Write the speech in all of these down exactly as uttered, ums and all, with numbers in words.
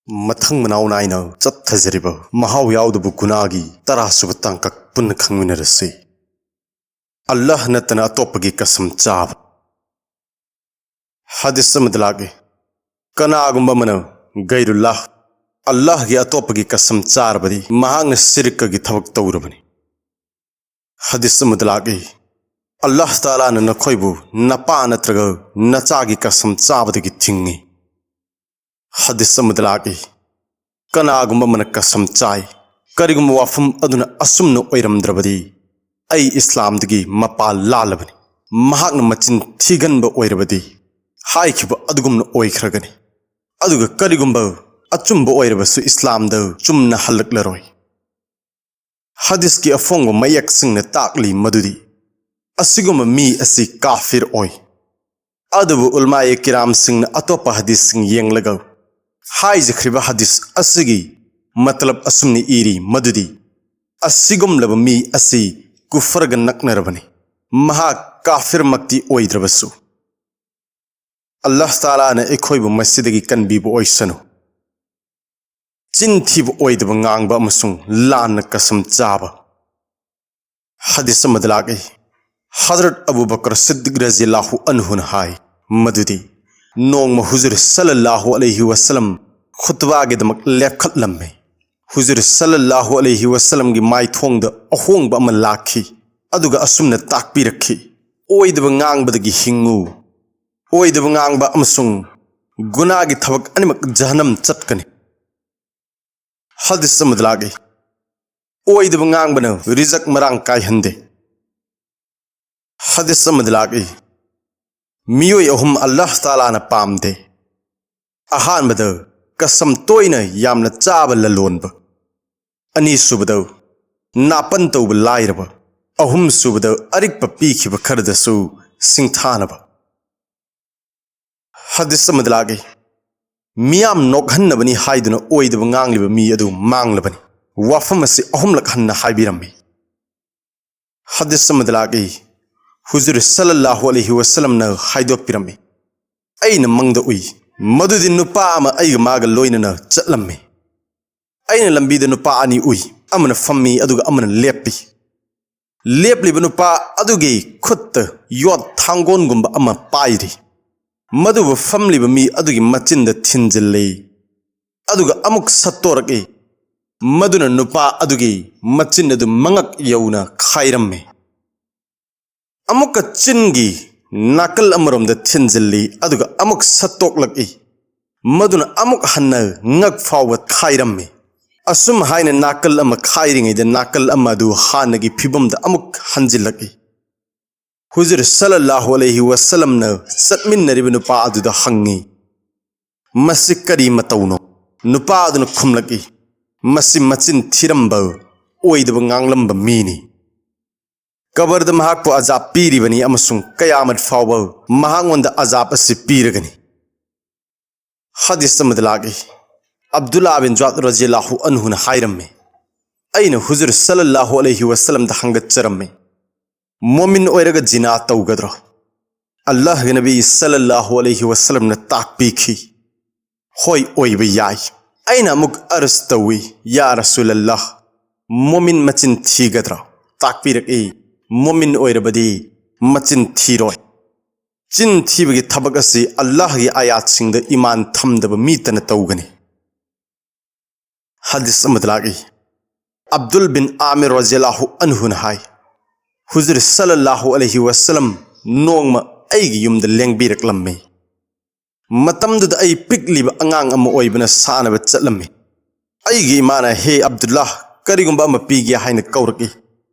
ꯃꯊꯪ ꯃꯅꯥꯎ ꯅꯥꯏꯅ ꯆꯠꯊꯖꯔꯤꯕ ꯃꯍꯥꯎ ꯌꯥꯎꯗꯕ ꯒꯨꯅꯥꯒꯤ ꯇꯔꯥꯁꯨꯕ ꯇꯥꯡꯀꯛ ꯄꯨꯟꯅ ꯈꯪꯃꯤꯟꯅꯔꯁꯤ꯫ ꯑꯜꯂꯥꯍ ꯅꯠꯇꯅ ꯑꯇꯣꯞꯄꯒꯤ ꯀꯁꯝ ꯆꯥꯕ꯫ ꯍꯗꯤꯁ ꯑꯃꯗ ꯂꯥꯛꯏ, ꯀꯅꯥꯒꯨꯝꯕ ꯑꯃꯅ ꯒꯩꯔꯨꯜꯂꯥꯍ, ꯑꯜꯂꯥꯍꯒꯤ ꯑꯇꯣꯞꯄꯒꯤ ꯀꯁꯝ ꯆꯥꯔꯕꯗꯤ ꯃꯍꯥꯛꯅ ꯁꯤꯔꯀꯒꯤ ꯊꯕꯛ ꯇꯧꯔꯕꯅꯤ꯫ ꯍꯗꯤꯁ ꯑꯃꯗ ꯂꯥꯛꯏ, ꯑꯜꯂꯥꯍ ꯇꯥꯂꯥꯅ ꯅꯈꯣꯏꯕꯨ ꯅꯄꯥ ꯅꯠꯇ꯭ꯔꯒ ꯅꯆꯥꯒꯤ ꯀꯁꯝ ꯆꯥꯕꯗꯒꯤ ꯊꯤꯡꯉꯤ꯫ ꯍꯗꯤꯁ ꯑꯃꯗ ꯂꯥꯛꯏ, ꯀꯅꯥꯒꯨꯝꯕ ꯑꯃꯅ ꯀꯁꯝ ꯆꯥꯏ, ꯀꯔꯤꯒꯨꯝꯕ ꯋꯥꯐꯝ ꯑꯗꯨꯅ ꯑꯆꯨꯝꯅ ꯑꯣꯏꯔꯝꯗ꯭ꯔꯕꯗꯤ ꯑꯩ ꯏꯁꯂꯥꯝꯗꯒꯤ ꯃꯄꯥ ꯂꯥꯜꯂꯕꯅꯤ꯫ ꯃꯍꯥꯛꯅ ꯃꯆꯤꯟ ꯊꯤꯒꯟꯕ ꯑꯣꯏꯔꯕꯗꯤ ꯍꯥꯏꯈꯤꯕ ꯑꯗꯨꯒꯨꯝꯅ ꯑꯣꯏꯈ꯭ꯔꯒꯅꯤ꯫ ꯑꯗꯨꯒ ꯀꯔꯤꯒꯨꯝꯕ ꯑꯆꯨꯝꯕ ꯑꯣꯏꯔꯕꯁꯨ ꯏꯁꯂꯥꯝꯗ ꯆꯨꯝꯅ ꯍꯜꯂꯛꯂꯔꯣꯏ꯫ ꯍꯗꯤꯁꯀꯤ ꯑꯐꯣꯡꯕ ꯃꯌꯦꯛꯁꯤꯡꯅ ꯇꯥꯛꯂꯤ ꯃꯗꯨꯗꯤ ꯑꯁꯤꯒꯨꯝꯕ ꯃꯤ ꯑꯁꯤ ꯀꯥꯐꯤꯔ ꯑꯣꯏ꯫ ꯑꯗꯨꯕꯨ ꯎꯂꯃꯥꯏ ꯀꯤꯔꯥꯝꯁꯤꯡꯅ ꯑꯇꯣꯞꯄ ꯍꯗꯤꯁꯁꯤꯡ ꯌꯦꯡꯂꯒ ꯍꯥꯏꯖꯈ꯭ꯔꯤꯕ ꯍꯗꯤꯁ ꯑꯁꯤꯒꯤ ꯃꯇꯂꯕ ꯑꯁꯨꯝꯅ ꯏꯔꯤ ꯃꯗꯨꯗꯤ ꯑꯁꯤꯒꯨꯝꯂꯕ ꯃꯤ ꯑꯁꯤ ꯀꯨꯐꯔꯒ ꯅꯛꯅꯔꯕꯅꯤ, ꯃꯍꯥꯛ ꯀꯥꯐꯤꯔꯃꯛꯇꯤ ꯑꯣꯏꯗ꯭ꯔꯕꯁꯨ꯫ ꯑꯜꯂꯥꯍ ꯇꯥꯂꯥꯅ ꯑꯩꯈꯣꯏꯕꯨ ꯃꯁꯤꯗꯒꯤ ꯀꯟꯕꯤꯕ ꯑꯣꯏꯁꯅꯨ꯫ ꯆꯤꯟ ꯊꯤꯕ ꯑꯣꯏꯗꯕ ꯉꯥꯡꯕ ꯑꯃꯁꯨꯡ ꯂꯥꯟꯅ ꯀꯁꯝ ꯆꯥꯕ꯫ ꯍꯗꯤꯁ ꯑꯃꯗ ꯂꯥꯛꯏ, ꯍꯖꯔꯠ ꯑꯕꯨ ꯕꯀꯔ ꯁꯤꯗꯤꯛ ꯔꯖꯤꯌꯜꯂꯥꯍꯨ ꯑꯟꯍꯨꯅ ꯍꯥꯏ ꯃꯗꯨꯗꯤ ꯅꯣꯡꯃ ꯍꯨꯖꯨꯔ ꯁꯜꯂꯜꯂꯥꯍꯨ ꯑꯂꯩꯍꯤ ꯋꯁꯜꯂꯝ ꯈꯨꯠꯇꯕꯥꯒꯤꯗꯃꯛ ꯂꯦꯞꯈꯠꯂꯝꯃꯤ꯫ ꯍꯨꯖꯨꯔ ꯁꯜꯂꯜꯂꯥꯍꯨ ꯑꯂꯩꯍꯤ ꯋꯁꯜꯂꯝꯒꯤ ꯃꯥꯏꯊꯣꯡꯗ ꯑꯍꯣꯡꯕ ꯑꯃ ꯂꯥꯛꯈꯤ, ꯑꯗꯨꯒ ꯑꯁꯨꯝꯅ ꯇꯥꯛꯄꯤꯔꯛꯈꯤ, ꯑꯣꯏꯗꯕ ꯉꯥꯡꯕꯗꯒꯤ ꯍꯤꯡꯉꯨ꯫ ꯑꯣꯏꯗꯕ ꯉꯥꯡꯕ ꯑꯃꯁꯨꯡ ꯒꯨꯅꯥꯒꯤ ꯊꯕꯛ ꯑꯅꯤꯃꯛ ꯖꯍꯟꯅꯝ ꯆꯠꯀꯅꯤ꯫ ꯍꯗꯤꯁ ꯑꯃꯗ ꯂꯥꯛꯏ, ꯑꯣꯏꯗꯕ ꯉꯥꯡꯕꯅ ꯔꯤꯖꯛ ꯃꯔꯥꯡ ꯀꯥꯏꯍꯟꯗꯦ꯫ ꯍꯗꯤꯁ ꯑꯃꯗ ꯂꯥꯛꯏ, ꯃꯤꯑꯣꯏ ꯑꯍꯨꯝ ꯑꯜꯂꯥꯍ ꯇꯥꯂꯥꯅ ꯄꯥꯝꯗꯦ꯫ ꯑꯍꯥꯟꯕꯗ ꯀꯁꯝ ꯇꯣꯏꯅ ꯌꯥꯝꯅ ꯆꯥꯕ ꯂꯂꯣꯟꯕ, ꯑꯅꯤꯁꯨꯕꯗ ꯅꯥꯄꯟ ꯇꯧꯕ ꯂꯥꯏꯔꯕ, ꯑꯍꯨꯝꯁꯨꯕꯗ ꯑꯔꯤꯛꯄ ꯄꯤꯈꯤꯕ ꯈꯔꯗꯁꯨ ꯁꯤꯡꯊꯥꯅꯕ꯫ ꯍꯗꯤꯁ ꯑꯃꯗ ꯂꯥꯛꯏ, ꯃꯤꯌꯥꯝ ꯅꯣꯛꯍꯟꯅꯕꯅꯤ ꯍꯥꯏꯗꯨꯅ ꯑꯣꯏꯗꯕ ꯉꯥꯡꯂꯤꯕ ꯃꯤ ꯑꯗꯨ ꯃꯥꯡꯂꯕꯅꯤ꯫ ꯋꯥꯐꯝ ꯑꯁꯤ ꯑꯍꯨꯝꯂꯛ ꯍꯟꯅ ꯍꯥꯏꯕꯤꯔꯝꯃꯤ꯫ ꯍꯗꯤꯁ ꯑꯃꯗ ꯂꯥꯛꯏ, ꯍꯨꯖꯨꯔ ꯁꯜꯂꯜꯂꯥꯍꯨ ꯑꯂꯩꯍꯤ ꯋꯁꯜꯂꯝꯅ ꯍꯥꯏꯗꯣꯛꯄꯤꯔꯝꯃꯤ, ꯑꯩꯅ ꯃꯪꯗ ꯎꯏ, ꯃꯗꯨꯗꯤ ꯅꯨꯄꯥ ꯑꯃ ꯑꯩꯒ ꯃꯥꯒ ꯂꯣꯏꯅꯅ ꯆꯠꯂꯝꯃꯤ꯫ ꯑꯩꯅ ꯂꯝꯕꯤꯗ ꯅꯨꯄꯥ ꯑꯅꯤ ꯎꯏ, ꯑꯃꯅ ꯐꯝꯃꯤ ꯑꯗꯨꯒ ꯑꯃꯅ ꯂꯦꯞꯄꯤ꯫ ꯂꯦꯞꯂꯤꯕ ꯅꯨꯄꯥ ꯑꯗꯨꯒꯤ ꯈꯨꯠꯇ ꯌꯣꯠ ꯊꯥꯡꯒꯣꯟꯒꯨꯝꯕ ꯑꯃ ꯄꯥꯏꯔꯤ꯫ ꯃꯗꯨꯕꯨ ꯐꯝꯂꯤꯕ ꯃꯤ ꯑꯗꯨꯒꯤ ꯃꯆꯤꯟꯗ ꯊꯤꯟꯖꯤꯜꯂꯤ, ꯑꯗꯨꯒ ꯑꯃꯨꯛ ꯁꯠꯇꯣꯔꯛꯏ꯫ ꯃꯗꯨꯅ ꯅꯨꯄꯥ ꯑꯗꯨꯒꯤ ꯃꯆꯤꯟ ꯑꯗꯨ ꯃꯉꯛ ꯌꯧꯅ ꯈꯥꯏꯔꯝꯃꯤ꯫ ꯑꯃꯨꯛꯀ ꯆꯤꯟꯒꯤ ꯅꯥꯀꯜ ꯑꯃꯔꯣꯝꯗ ꯊꯤꯟꯖꯤꯜꯂꯤ, ꯑꯗꯨꯒ ꯑꯃꯨꯛ ꯁꯠꯇꯣꯛꯂꯛꯏ꯫ ꯃꯗꯨꯅ ꯑꯃꯨꯛ ꯍꯟꯅ ꯉꯛ ꯐꯥꯎꯕ ꯈꯥꯏꯔꯝꯃꯤ꯫ ꯑꯁꯨꯝ ꯍꯥꯏꯅ ꯅꯥꯀꯜ ꯑꯃ ꯈꯥꯏꯔꯤꯉꯩꯗ ꯅꯥꯀꯜ ꯑꯃ ꯑꯗꯨ ꯍꯥꯟꯅꯒꯤ ꯐꯤꯕꯝꯗ ꯑꯃꯨꯛ ꯍꯟꯖꯤꯜꯂꯛꯏ꯫ ꯍꯨꯖꯨꯔ ꯁꯜꯂꯜꯂꯥꯍꯨ ꯑꯂꯩꯍꯤ ꯋꯥꯁꯜꯂꯝꯅ ꯆꯠꯃꯤꯟꯅꯔꯤꯕ ꯅꯨꯄꯥ ꯑꯗꯨꯗ ꯍꯪꯉꯤ, "ꯃꯁꯤ ꯀꯔꯤ ꯃꯇꯧꯅꯣ?" ꯅꯨꯄꯥ ꯑꯗꯨꯅ ꯈꯨꯝꯂꯛꯏ, "ꯃꯁꯤ ꯃꯆꯤꯟ ꯊꯤꯔꯝꯕ, ꯑꯣꯏꯗꯕ ꯉꯥꯡꯂꯝꯕ ꯃꯤꯅꯤ꯫ ꯀꯕꯔꯗ ꯃꯍꯥꯛꯄꯨ ꯑꯖꯥꯕ ꯄꯤꯔꯤꯕꯅꯤ ꯑꯃꯁꯨꯡ ꯀꯌꯥꯃꯠ ꯐꯥꯎꯕ ꯃꯍꯥꯛꯉꯣꯟꯗ ꯑꯖꯥꯕ ꯑꯁꯤ ꯄꯤꯔꯒꯅꯤ"꯫ ꯍꯗꯤꯁ ꯑꯃꯗ ꯂꯥꯛꯏ, ꯑꯕꯗꯨꯜꯂꯥ ꯕꯤꯟ ꯖꯥꯗ ꯔꯖꯤꯌꯜꯂꯥꯍꯨ ꯑꯟꯍꯨꯅ ꯍꯥꯏꯔꯝꯃꯤ, "ꯑꯩꯅ ꯍꯨꯖꯨꯔ ꯁꯜꯂꯜꯂꯥꯍꯨ ꯑꯂꯩꯍꯤ ꯋꯥꯁꯜꯂꯝꯗ ꯍꯪꯒꯠꯆꯔꯝꯃꯤ, ꯃꯣꯃꯤꯟ ꯑꯣꯏꯔꯒ ꯖꯤꯅꯥ ꯇꯧꯒꯗ꯭ꯔꯣ?" ꯑꯜꯂꯥꯍꯒꯤ ꯅꯕꯤ ꯁꯜꯂꯜꯂꯥꯍꯨ ꯑꯂꯩꯍꯤ ꯋꯥꯁꯜꯂꯝꯅ ꯇꯥꯛꯄꯤꯈꯤ, "ꯍꯣꯏ, ꯑꯣꯏꯕ ꯌꯥꯏ"꯫ ꯑꯩꯅ ꯑꯃꯨꯛ ꯑꯔꯖ ꯇꯧꯏ, "ꯌꯥ ꯔꯁꯨꯂꯜꯂꯥꯍ, ꯃꯣꯃꯤꯟ ꯃꯆꯤꯟ ꯊꯤꯒꯗ꯭ꯔꯥ?" ꯇꯥꯛꯄꯤꯔꯛꯏ, "ꯃꯣꯃꯤꯟ ꯑꯣꯏꯔꯕꯗꯤ ꯃꯆꯤꯟ ꯊꯤꯔꯣꯏ꯫ ꯆꯤꯟ ꯊꯤꯕꯒꯤ ꯊꯕꯛ ꯑꯁꯤ ꯑꯜꯂꯥꯍꯒꯤ ꯑꯥꯌꯥꯠꯁꯤꯡꯗ ꯏꯃꯥꯟ ꯊꯝꯗꯕ ꯃꯤꯇꯅ ꯇꯧꯒꯅꯤ"꯫ ꯍꯗꯤꯁ ꯑꯃꯗ ꯂꯥꯛꯏ, ꯑꯕꯗꯨꯜ ꯕꯤꯟ ꯑꯥꯃꯤꯔ ꯔꯖꯤꯌꯜꯂꯥꯍꯨ ꯑꯟꯍꯨꯅ ꯍꯥꯏ, "ꯍꯨꯖꯨꯔ ꯁꯜꯂꯜꯂꯥꯍꯨ ꯑꯂꯩꯍꯤ ꯋꯥꯁꯜꯂꯝ ꯅꯣꯡꯃ ꯑꯩꯒꯤ ꯌꯨꯝꯗ ꯂꯦꯡꯕꯤꯔꯛꯂꯝꯃꯤ꯫ ꯃꯇꯝꯗꯨꯗ ꯑꯩ ꯄꯤꯛꯂꯤꯕ ꯑꯉꯥꯡ ꯑꯃ ꯑꯣꯏꯕꯅ ꯁꯥꯟꯅꯕ ꯆꯠꯂꯝꯃꯤ꯫ ꯑꯩꯒꯤ ꯏꯃꯥꯅ, 'ꯍꯦ ꯑꯕꯗꯨꯜꯂꯥꯍ, ꯀꯔꯤꯒꯨꯝꯕ ꯑꯃ ꯄꯤꯒꯦ' ꯍꯥꯏꯅ ꯀꯧꯔꯛꯏ꯫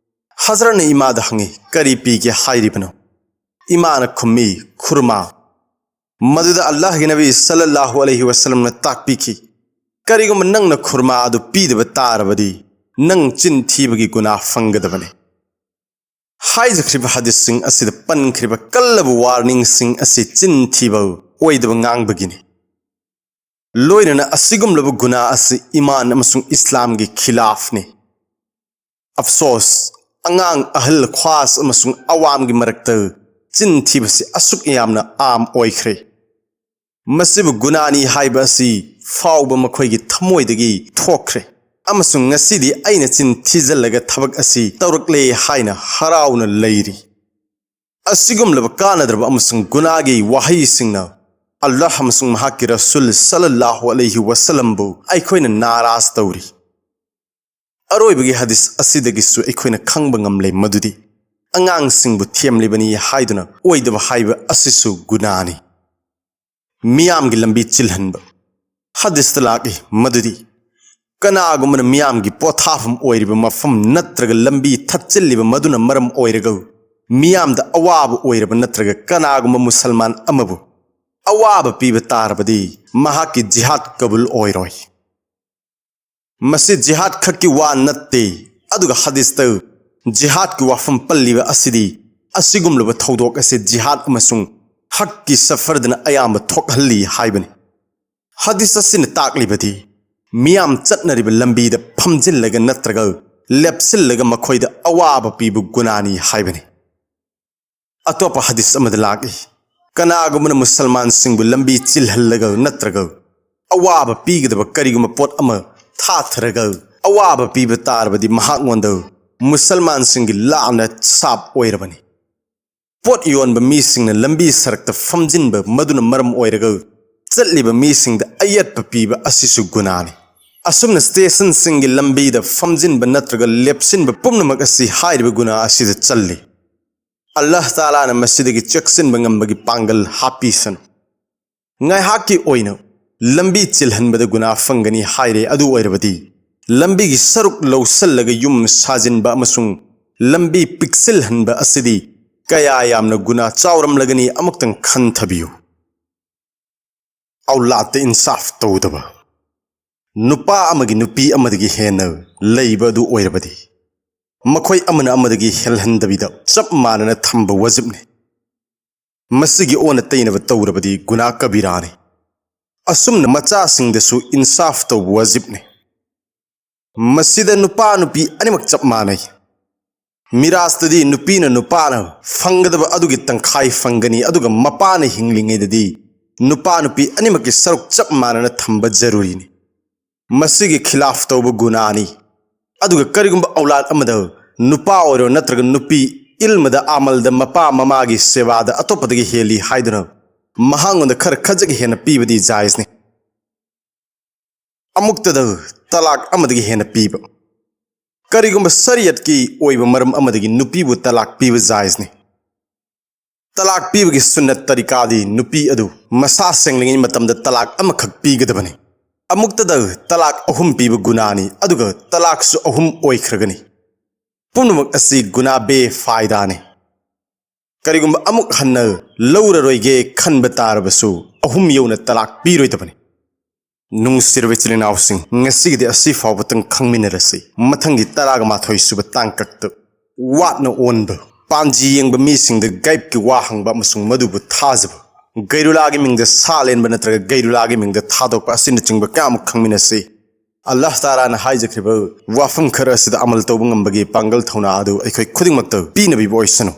ꯍꯖꯔꯠꯅ ꯏꯃꯥꯗ ꯍꯪꯉꯤ, "ꯀꯔꯤ ꯄꯤꯒꯦ ꯍꯥꯏꯔꯤꯕꯅꯣ?" ꯏꯃꯥꯅ ꯈꯨꯝꯃꯤ, "ꯈꯨꯔꯃꯥ"꯫ ꯃꯗꯨꯗ ꯑꯜꯂꯥꯍꯒꯤ ꯅꯕꯤ ꯁꯜꯂꯜꯂꯥꯍꯨ ꯑꯂꯩꯍꯤ ꯋꯥꯁꯜꯂꯝꯅ ꯇꯥꯛꯄꯤꯈꯤ, "ꯀꯔꯤꯒꯨꯝꯕ ꯅꯪꯅ ꯈꯨꯔꯃꯥ ꯑꯗꯨ ꯄꯤꯗꯕ ꯇꯥꯔꯕꯗꯤ, ꯅꯪ ꯆꯤꯟ ꯊꯤꯕꯒꯤ ꯒꯨꯅꯥ ꯐꯪꯒꯗꯕꯅꯤ"꯫ ꯍꯥꯏꯖꯈ꯭ꯔꯤꯕ ꯍꯗꯤꯁꯁꯤꯡ ꯑꯁꯤꯗ ꯄꯟꯈ꯭ꯔꯤꯕ ꯀꯜꯂꯕ ꯋꯥꯔꯅꯤꯡꯁꯤꯡ ꯑꯁꯤ ꯆꯤꯟ ꯊꯤꯕ, ꯑꯣꯏꯗꯕ ꯉꯥꯡꯕꯒꯤꯅꯤ꯫ ꯂꯣꯏꯅꯅ ꯑꯁꯤꯒꯨꯝꯂꯕ ꯒꯨꯅꯥ ꯑꯁꯤ ꯏꯃꯥꯟ ꯑꯃꯁꯨꯡ ꯏꯁꯂꯥꯝꯒꯤ ꯈꯤꯂꯥꯐꯅꯤ꯫ ꯑꯐꯁꯣꯁ, ꯑꯉꯥꯡ, ꯑꯍꯜ, ꯈ꯭ꯋꯥꯁ ꯑꯃꯁꯨꯡ ꯑꯋꯥꯝꯒꯤ ꯃꯔꯛꯇ ꯆꯤꯟ ꯊꯤꯕꯁꯤ ꯑꯁꯨꯛ ꯌꯥꯝꯅ ꯑꯥꯝ ꯑꯣꯏꯈ꯭ꯔꯦ꯫ ꯃꯁꯤꯕꯨ ꯒꯨꯅꯥꯅꯤ ꯍꯥꯏꯕ ꯑꯁꯤ ꯐꯥꯎꯕ ꯃꯈꯣꯏꯒꯤ ꯊꯃꯣꯏꯗꯒꯤ ꯊꯣꯛꯈ꯭ꯔꯦ, ꯑꯃꯁꯨꯡ ꯉꯁꯤꯗꯤ ꯑꯩꯅ ꯆꯤꯟ ꯊꯤꯖꯤꯜꯂꯒ ꯊꯕꯛ ꯑꯁꯤ ꯇꯧꯔꯛꯂꯦ ꯍꯥꯏꯅ ꯍꯔꯥꯎꯅ ꯂꯩꯔꯤ꯫ ꯑꯁꯤꯒꯨꯝꯂꯕ ꯀꯥꯟꯅꯗ꯭ꯔꯕ ꯑꯃꯁꯨꯡ ꯒꯨꯅꯥꯒꯤ ꯋꯥꯍꯩꯁꯤꯡꯅ ꯑꯜꯂꯥꯍ ꯑꯃꯁꯨꯡ ꯃꯍꯥꯛꯀꯤ ꯔꯁꯨꯜ ꯁꯜꯂꯜꯂꯥꯍꯨ ꯑꯂꯩꯍꯤ ꯋꯁꯜꯂꯝꯕꯨ ꯑꯩꯈꯣꯏꯅ ꯅꯥꯔꯥꯖ ꯇꯧꯔꯤ꯫ ꯑꯔꯣꯏꯕꯒꯤ ꯍꯗꯤꯁ ꯑꯁꯤꯗꯒꯤꯁꯨ ꯑꯩꯈꯣꯏꯅ ꯈꯪꯕ ꯉꯝꯂꯦ ꯃꯗꯨꯗꯤ ꯑꯉꯥꯡꯁꯤꯡꯕꯨ ꯊꯦꯝꯂꯤꯕꯅꯤ ꯍꯥꯏꯗꯨꯅ ꯑꯣꯏꯗꯕ ꯍꯥꯏꯕ ꯑꯁꯤꯁꯨ ꯒꯨꯅꯥꯅꯤ꯫ ꯃꯤꯌꯥꯝꯒꯤ ꯂꯝꯕꯤ ꯆꯤꯜꯍꯟꯕ꯫ ꯍꯗꯤꯁꯇ ꯂꯥꯛꯏ ꯃꯗꯨꯗꯤ ꯀꯅꯥꯒꯨꯝꯕꯅ ꯃꯤꯌꯥꯝꯒꯤ ꯄꯣꯊꯥꯐꯝ ꯑꯣꯏꯔꯤꯕ ꯃꯐꯝ ꯅꯠꯇ꯭ꯔꯒ ꯂꯝꯕꯤ ꯊꯠꯆꯤꯜꯂꯤꯕ ꯃꯗꯨꯅ ꯃꯔꯝ ꯑꯣꯏꯔꯒ ꯃꯤꯌꯥꯝꯗ ꯑꯋꯥꯕ ꯑꯣꯏꯔꯕ ꯅꯠꯇ꯭ꯔꯒ ꯀꯅꯥꯒꯨꯝꯕ ꯃꯨꯁꯜꯃꯥꯟ ꯑꯃꯕꯨ ꯑꯋꯥꯕ ꯄꯤꯕ ꯇꯥꯔꯕꯗꯤ ꯃꯍꯥꯛꯀꯤ ꯖꯤꯍꯥꯗ ꯀꯕꯨꯜ ꯑꯣꯏꯔꯣꯏ꯫ ꯃꯁꯤ ꯖꯤꯍꯥꯗ ꯈꯛꯀꯤ ꯋꯥ ꯅꯠꯇꯦ, ꯑꯗꯨꯒ ꯍꯗꯤꯁꯇ ꯖꯤꯍꯥꯗꯀꯤ ꯋꯥꯐꯝ ꯄꯜꯂꯤꯕ ꯑꯁꯤꯗꯤ ꯑꯁꯤꯒꯨꯝꯂꯕ ꯊꯧꯗꯣꯛ ꯑꯁꯤ ꯖꯤꯍꯥꯗ ꯑꯃꯁꯨꯡ ꯍꯛꯀꯤ ꯁꯐꯔꯗꯅ ꯑꯌꯥꯝꯕ ꯊꯣꯛꯍꯜꯂꯤ ꯍꯥꯏꯕꯅꯤ꯫ ꯍꯗꯤꯁ ꯑꯁꯤꯅ ꯇꯥꯛꯂꯤꯕꯗꯤ ꯃꯤꯌꯥꯝ ꯆꯠꯅꯔꯤꯕ ꯂꯝꯕꯤꯗ ꯐꯝꯖꯤꯜꯂꯒ ꯅꯠꯇ꯭ꯔꯒ ꯂꯦꯞꯁꯤꯜꯂꯒ ꯃꯈꯣꯏꯗ ꯑꯋꯥꯕ ꯄꯤꯕ ꯒꯨꯅꯥꯅꯤ ꯍꯥꯏꯕꯅꯤ꯫ ꯑꯇꯣꯞꯄ ꯍꯗꯤꯁ ꯑꯃꯗ ꯂꯥꯛꯏ, ꯀꯅꯥꯒꯨꯝꯕꯅ ꯃꯨꯁꯜꯃꯥꯟꯁꯤꯡꯕꯨ ꯂꯝꯕꯤ ꯆꯤꯜꯍꯜꯂꯒ ꯅꯠꯇ꯭ꯔꯒ ꯑꯋꯥꯕ ꯄꯤꯒꯗꯕ ꯀꯔꯤꯒꯨꯝꯕ ꯄꯣꯠ ꯑꯃ ꯊꯥꯊꯔꯒ ꯑꯋꯥꯕ ꯄꯤꯕ ꯇꯥꯔꯕꯗꯤ ꯃꯍꯥꯛꯉꯣꯟꯗ ꯃꯨꯁꯜꯃꯥꯟꯁꯤꯡꯒꯤ ꯂꯥꯟꯅ ꯁꯥꯞ ꯑꯣꯏꯔꯕꯅꯤ꯫ ꯄꯣꯠ ꯌꯣꯟꯕ ꯃꯤꯁꯤꯡꯅ ꯂꯝꯕꯤ ꯁꯔꯛꯇ ꯐꯝꯖꯤꯟꯕ ꯃꯗꯨꯅ ꯃꯔꯝ ꯑꯣꯏꯔꯒ ꯆꯠꯂꯤꯕ ꯃꯤꯁꯤꯡꯗ ꯑꯌꯦꯠꯄ ꯄꯤꯕ ꯑꯁꯤꯁꯨ ꯒꯨꯅꯥꯅꯤ꯫ ꯑꯁꯨꯝꯅ ꯁ꯭ꯇꯦꯁꯟꯁꯤꯡꯒꯤ ꯂꯝꯕꯤꯗ ꯐꯝꯖꯤꯟꯕ ꯅꯠꯇ꯭ꯔꯒ ꯂꯦꯞꯁꯤꯟꯕ ꯄꯨꯝꯅꯃꯛ ꯑꯁꯤ ꯍꯥꯏꯔꯤꯕ ꯒꯨꯅꯥ ꯑꯁꯤꯗ ꯆꯜꯂꯤ꯫ ꯑꯜꯂꯥꯍ ꯇꯥꯂꯥꯅ ꯃꯁꯤꯗꯒꯤ ꯆꯦꯛꯁꯤꯟꯕ ꯉꯝꯕꯒꯤ ꯄꯥꯡꯒꯜ ꯍꯥꯞꯄꯤꯁꯅꯨ꯫ ꯉꯥꯏꯍꯥꯛꯀꯤ ꯑꯣꯏꯅ ꯂꯝꯕꯤ ꯆꯤꯜꯍꯟꯕꯗ ꯒꯨꯅꯥ ꯐꯪꯒꯅꯤ ꯍꯥꯏꯔꯦ, ꯑꯗꯨ ꯑꯣꯏꯔꯕꯗꯤ ꯂꯝꯕꯤꯒꯤ ꯁꯔꯨꯛ ꯂꯧꯁꯤꯜꯂꯒ ꯌꯨꯝ ꯁꯥꯖꯤꯟꯕ ꯑꯃꯁꯨꯡ ꯂꯝꯕꯤ ꯄꯤꯛꯁꯤꯜꯍꯟꯕ ꯑꯁꯤꯗꯤ ꯀꯌꯥ ꯌꯥꯝꯅ ꯒꯨꯅꯥ ꯆꯥꯎꯔꯝꯂꯒꯅꯤ, ꯑꯃꯨꯛꯇꯪ ꯈꯟꯊꯕꯤꯌꯨ꯫ ꯑꯧꯂꯥꯗꯇ ꯏꯟꯁꯥꯐ ꯇꯧꯗꯕ꯫ ꯅꯨꯄꯥ ꯑꯃꯒꯤ ꯅꯨꯄꯤ ꯑꯃꯗꯒꯤ ꯍꯦꯟꯅ ꯂꯩꯕ ꯑꯗꯨ ꯑꯣꯏꯔꯕꯗꯤ ꯃꯈꯣꯏ ꯑꯃꯅ ꯑꯃꯗꯒꯤ ꯍꯦꯜꯍꯟꯗꯕꯤꯗ ꯆꯞ ꯃꯥꯟꯅꯅ ꯊꯝꯕ ꯋꯥꯖꯤꯕꯅꯤ꯫ ꯃꯁꯤꯒꯤ ꯑꯣꯟꯅ ꯇꯩꯅꯕ ꯇꯧꯔꯕꯗꯤ ꯒꯨꯅꯥ ꯀꯕꯤꯔꯥꯅꯤ꯫ ꯑꯁꯨꯝꯅ ꯃꯆꯥꯁꯤꯡꯗꯁꯨ ꯏꯟꯁꯥꯐ ꯇꯧꯕ ꯋꯥꯖꯤꯕꯅꯤ꯫ ꯃꯁꯤꯗ ꯅꯨꯄꯥ ꯅꯨꯄꯤ ꯑꯅꯤꯃꯛ ꯆꯞ ꯃꯥꯟꯅꯩ꯫ ꯃꯤꯔꯥꯖꯇꯗꯤ ꯅꯨꯄꯤꯅ ꯅꯨꯄꯥꯅ ꯐꯪꯒꯗꯕ ꯑꯗꯨꯒꯤ ꯇꯪꯈꯥꯏ ꯐꯪꯒꯅꯤ, ꯑꯗꯨꯒ ꯃꯄꯥꯅ ꯍꯤꯡꯂꯤꯉꯩꯗꯗꯤ ꯅꯨꯄꯥ ꯅꯨꯄꯤ ꯑꯅꯤꯃꯛꯀꯤ ꯁꯔꯨꯛ ꯆꯞ ꯃꯥꯟꯅꯅ ꯊꯝꯕ ꯖꯔꯨꯔꯤꯅꯤ꯫ ꯃꯁꯤꯒꯤ ꯈꯤꯂꯥꯐ ꯇꯧꯕ ꯒꯨꯅꯥꯅꯤ꯫ ꯑꯗꯨꯒ ꯀꯔꯤꯒꯨꯝꯕ ꯑꯧꯂꯥꯗ ꯑꯃꯗ ꯅꯨꯄꯥ ꯑꯣꯏꯔꯣ ꯅꯠꯇ꯭ꯔꯒ ꯅꯨꯄꯤ, ꯏꯜꯃꯗ ꯑꯃꯜꯗ ꯃꯄꯥ ꯃꯃꯥꯒꯤ ꯁꯦꯕꯥꯗ ꯑꯇꯣꯞꯄꯗꯒꯤ ꯍꯦꯜꯂꯤ ꯍꯥꯏꯗꯨꯅ ꯃꯍꯥꯛꯉꯣꯟꯗ ꯈꯔ ꯈꯖꯤꯛ ꯍꯦꯟꯅ ꯄꯤꯕꯗꯤ ꯖꯥꯏꯖꯅꯤ꯫ ꯑꯃꯨꯛꯇꯗ ꯇꯂꯥꯛ ꯑꯃꯗꯒꯤ ꯍꯦꯟꯅ ꯄꯤꯕ꯫ ꯀꯔꯤꯒꯨꯝꯕ ꯁꯔꯤꯌꯠꯀꯤ ꯑꯣꯏꯕ ꯃꯔꯝ ꯑꯃꯗꯒꯤ ꯅꯨꯄꯤꯕꯨ ꯇꯂꯥꯛ ꯄꯤꯕ ꯖꯥꯏꯖꯅꯤ꯫ ꯇꯂꯥꯛ ꯄꯤꯕꯒꯤ ꯁꯨꯟꯅꯠ ꯇꯔꯤꯀꯥꯗꯤ ꯅꯨꯄꯤ ꯑꯗꯨ ꯃꯁꯥ ꯁꯦꯡꯂꯤꯉꯩ ꯃꯇꯝꯗ ꯇꯂꯥꯛ ꯑꯃꯈꯛ ꯄꯤꯒꯗꯕꯅꯤ꯫ ꯑꯃꯨꯛꯇꯗ ꯇꯂꯥꯛ ꯑꯍꯨꯝ ꯄꯤꯕ ꯒꯨꯅꯥꯅꯤ, ꯑꯗꯨꯒ ꯇꯂꯥꯛꯁꯨ ꯑꯍꯨꯝ ꯑꯣꯏꯈ꯭ꯔꯒꯅꯤ꯫ ꯄꯨꯝꯅꯃꯛ ꯑꯁꯤ ꯒꯨꯅꯥ ꯕꯦ ꯐꯥꯏꯗꯥꯅꯤ꯫ ꯀꯔꯤꯒꯨꯝꯕ ꯑꯃꯨꯛ ꯍꯟꯅ ꯂꯧꯔꯔꯣꯏꯒꯦ ꯈꯟꯕ ꯇꯥꯔꯕꯁꯨ ꯑꯍꯨꯝ ꯌꯧꯅ ꯇꯂꯥꯛ ꯄꯤꯔꯣꯏꯗꯕꯅꯤ꯫ ꯅꯨꯡꯁꯤꯔꯕ ꯏꯆꯤꯜ ꯏꯅꯥꯎꯁꯤꯡ, ꯉꯁꯤꯒꯤꯗꯤ ꯑꯁꯤ ꯐꯥꯎꯕꯇꯪ ꯈꯪꯃꯤꯟꯅꯔꯁꯤ꯫ ꯃꯊꯪꯒꯤ ꯇꯔꯥꯒ ꯃꯥꯊꯣꯏ ꯁꯨꯕ ꯇꯥꯡꯀꯛꯇ ꯋꯥꯠꯅ ꯑꯣꯟꯕ, ꯄꯥꯟꯖꯤ ꯌꯦꯡꯕ ꯃꯤꯁꯤꯡꯗ ꯒꯥꯏꯕꯀꯤ ꯋꯥ ꯍꯪꯕ ꯑꯃꯁꯨꯡ ꯃꯗꯨꯕꯨ ꯊꯥꯖꯕ, ꯒꯩꯔꯨꯂꯥꯒꯤ ꯃꯤꯡꯗ ꯁꯥ ꯂꯦꯟꯕ ꯅꯠꯇ꯭ꯔꯒ ꯒꯩꯔꯨꯂꯥꯒꯤ ꯃꯤꯡꯗ ꯊꯥꯗꯣꯛꯄ ꯑꯁꯤꯅꯆꯤꯡꯕ ꯀꯌꯥ ꯑꯃ ꯈꯪꯃꯤꯟꯅꯁꯤ꯫ ꯑꯜꯂꯥꯍ ꯇꯥꯂꯥꯅ ꯍꯥꯏꯖꯈ꯭ꯔꯤꯕ ꯋꯥꯐꯝ ꯈꯔ ꯑꯁꯤꯗ ꯑꯃꯜ ꯇꯧꯕ ꯉꯝꯕꯒꯤ ꯄꯥꯡꯒꯜ ꯊꯧꯅꯥ ꯑꯗꯨ ꯑꯩꯈꯣꯏ ꯈꯨꯗꯤꯡꯃꯛꯇ ꯄꯤꯅꯕꯤꯕ ꯑꯣꯏꯁꯅꯨ꯫